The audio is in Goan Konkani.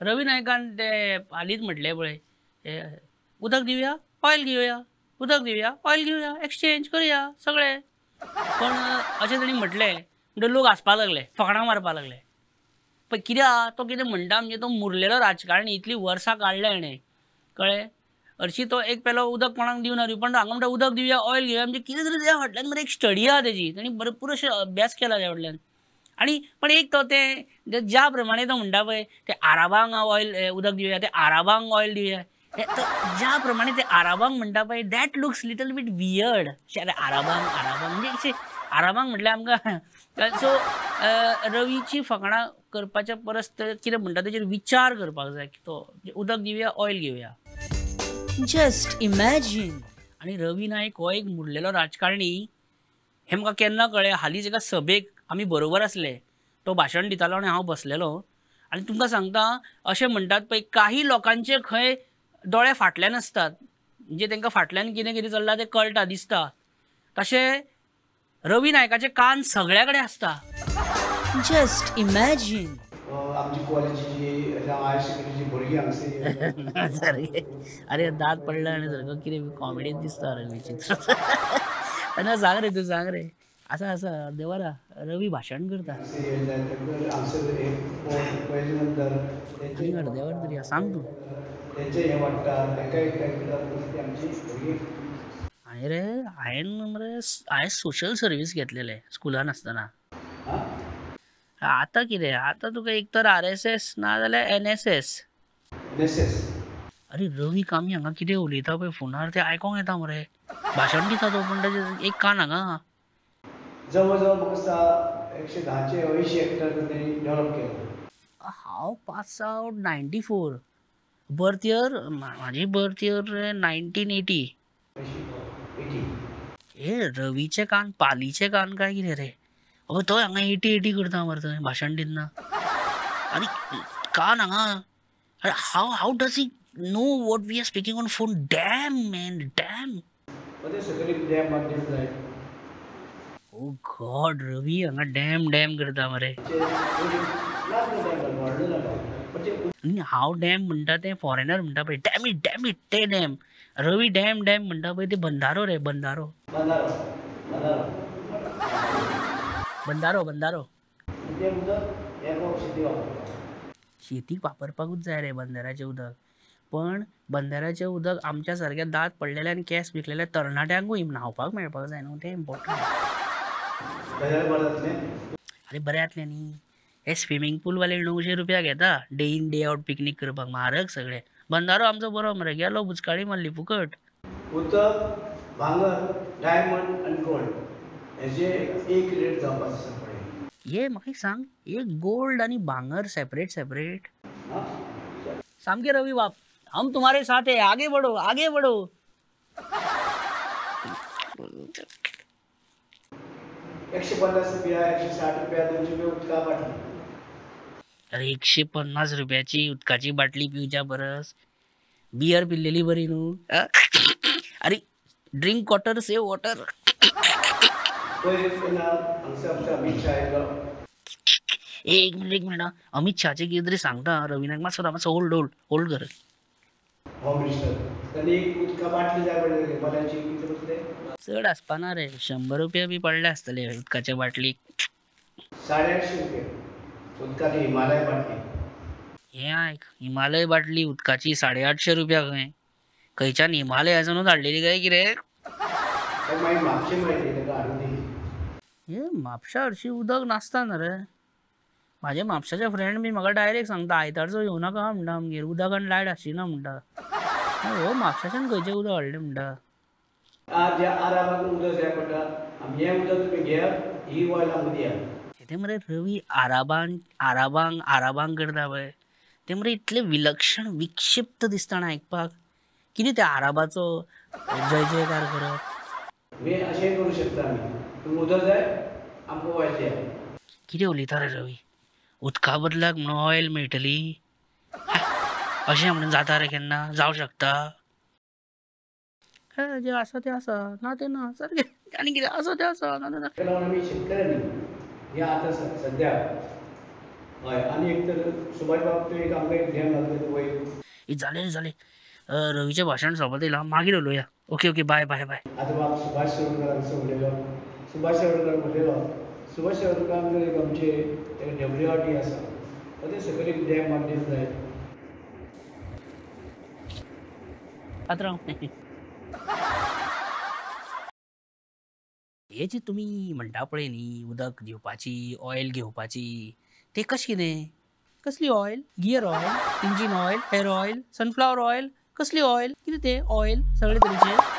रवी नायकान ते हालींच म्हटलें पळय, उदक दिवया ऑयल घेवया, उदक दिवया ऑयल घेवया, एक्सचेंज करुया सगळे. पण अशें ताणी म्हटलें म्हणटकीर लोक हांसपाक लागले, फकणां मारपाक लागले. पळय कित्याक तो कितें म्हणटा म्हणजे तो मुरलेलो राजकारणी, इतलीं वर्सां काडल्या हेणें, कळ्ळें. हरशीं तो एक पेलो उदक कोणाक दिवना दिवं, पण हांगा म्हणटा उदक दिवया ऑयल घेवया, म्हणजे कितें तरी त्या फाटल्यान मरे एक स्टडी आहा तेजी, ताणी भरपूर अशें अभ्यास केला त्या फाटल्यान. आनी पण एक तो तें ज्या प्रमाणे तो म्हणटा पळय ते आराबांक ऑयल उदक दिवया, ते आराबांक ऑयल दिवया, ज्या प्रमाणे ते आराबांक म्हणटा पळय that looks little bit weird. अरे आराबांक आराबांक म्हणजे आराबांक म्हटल्यार आमकां. सो रवीची फकाणां करपाच्या परस कितें म्हणटा तेजेर विचार करपाक जाय की तो उदक दिवया ऑयल घेवया. Just imagine. आनी रवी नायक हो एक मुरलेलो राजकारणी हें म्हाका केन्ना कळ्ळें, हालींच एका सभेक आमी बरोबर आसले, तो भाशण दितालो आनी हांव बसलेलो. आनी तुमकां सांगता, अशें म्हणटात पळय काही लोकांचे खंय दोळे फाटल्यान आसतात, म्हणजे तांकां फाटल्यान कितें कितें चल्लां तें कळटा, दिसता. तशें रवी नायकाचे कान सगळ्या कडेन आसता. Just imagine. आमची कॉलेजीची हायर सेकंडरीची भुरगीं हांगसर. अरे दांत पडला आनी सारको कितें कॉमेडीच दिसता रवीची. ना सांग रे, तूं सांग रे. आसा आसा देवारा रवी भाशण करता अर्देवर तरी सांग तूं. हांवें रे हांवें मरे हांवें सोशल सर्वीस घेतलेले स्कुलान आसतना. आतां कितें, आतां तुका एक तर RSS ना जाल्यार NSS. अरे रवी कामी हांगा कितें उलयता पळय फोनार तें आयकोंक येता मरे, भाशण दिता तो, पूण ताजें एक कान हांगा. जवळ जवळ म्हाका दिसता 110 80 हेक्टर तांणी डेव्हलप केलें. हांव पास आवट 94, बर्थ इयर म्हाजी बर्थ इयर 1980. हे रवीचे कान पालीचे कान काय कितें रे, अगो तो हांगा 80 80 करता मरे थंय भाशण दितना. आनी कान हांगा, अरे how does he know what we are speaking on phone? Damn man, damn. Oh God, Ravi हांगा डॅम डॅम करता मरे. आनी हांव डॅम म्हणटा तें फॉरेनर म्हणटा पळय, डॅम it dam it ते डॅम. रवी डॅम डॅम म्हणटा पळय ते बंधारो रे, बंधारो बंधारो बंधारो. शेतीक वापरपाकूच जाय रे बंधाऱ्याचें उदक. पण बंधाऱ्याचें उदक आमच्या सारक्या दांत पडलेल्या आनी केंस पिकलेल्या तरणाट्यांकूय न्हांवपाक मेळपाक जाय न्हू, तें इम्पॉर्टंट. अरे बरें जातलें न्ही, हे स्विमींग पूलवाले 900 रुपया घेता day in day out picnic करपाक, म्हारग सगळें. बंधारो आमचो बरो मरे, गेलो बुचकाळी मारली फुकट. उदक, भांगर, डायमंड आनी गोल्ड हेजे एक रेट जावपाक आसा पळय. हे म्हाका एक सांग, एक गोल्ड आनी भांगर सेपरेट सेपरेट? सामके रवी बाप, हम तुम्हारे साथ है, आगे बढ़ो आगे बढ़ो. 150 रुपया, 160 रुपया, 200 रुपया उदका बाटली. अरे 150 रुपयाची उदकाची बाटली पिवच्या परस बियर पिल्लेली बरी न्हू. अरे ड्रिंक वॉटर सेव वॉटर. एक मिनिट एक मिनिट, अमित शहाचे कितें तरी सांगता रवी नायक, मातसो मातसो होल्ड होल्ड होल्ड कर. होम मिनिस्टर तांणी एक उदका बाटली जाय पडली हिमालयाची, कितले पडले? चड आसपाना रे, 100 रुपया बी पडले आसतले उदकाच्या बाटलीक. 850 रुपया उदकाची हिमालय बाटली. हें आयक, हिमालय बाटली उदकाची 850 रुपया खंय, खंयच्यान हिमालयाच्यानूच हाडलेली काय कितें? मागीर म्हापशे मेळटली ताका हाडून दिली. हे म्हापशा हरशीं उदक नासता न्हू रे. म्हाजे म्हापशाचे फ्रेंड बी म्हाका डायरेक्ट सांगता, आयतारचो येवं नाका म्हणटा आमगेर, उदक आनी लायट आसची ना म्हणटा. हो म्हापशाच्यान खंयचें उदक हाडलें म्हणटा. आराबाक उदक जाय पडटा, आमी हें उदक तुमी घेयात, ही ऑयल आमकां दियात. तें मरे रवी आराबांक आराबांक आराबांक करता पळय, तें मरे इतलें विलक्षण विक्षिप्त दिसता ना आयकपाक. कितें त्या आराबाचो जय जयकार करप. अशें करूं शकता आमी, तुमी उदक जाय आमकां ऑयल दियात. कितें उलयता रे रवी, उदका बदलाक म्हणून ऑयल मेळटली अशें म्हणून जाता रे केन्ना? जावं शकता? हे जें आसा तें आसा, ना तें ना, सारकें. आनी कितें आसा तें आसा, ना तें ना. ताका लागून आमी शेतकऱ्यांनी हे आतां सद्या हय आनी एक तर सुभाष बाब तो एक आमकां एक डॅम घातले वयर. जालें जालें, रवीचें भाशण सोंपत येयलां, मागीर उलोवया. Okay okay, bye bye bye. आतां बाब सुभाष शिरोडकर हांगसर उलयलो, सुभाष शिरोडकर उलयलो. सुभाष शिरोडकर एक आमचे WRT आसा, ते सकयल एक डॅम बांदले जाय. पात्रांव, हे जे तुमी म्हणटा पळय न्ही उदक दिवपाची, ऑयल घेवपाची, ते कशें कितें? कसली oil? Gear oil, engine oil, hair oil, sunflower oil, कसली ऑयल? कितें तें ऑयल सगळे तरेचे?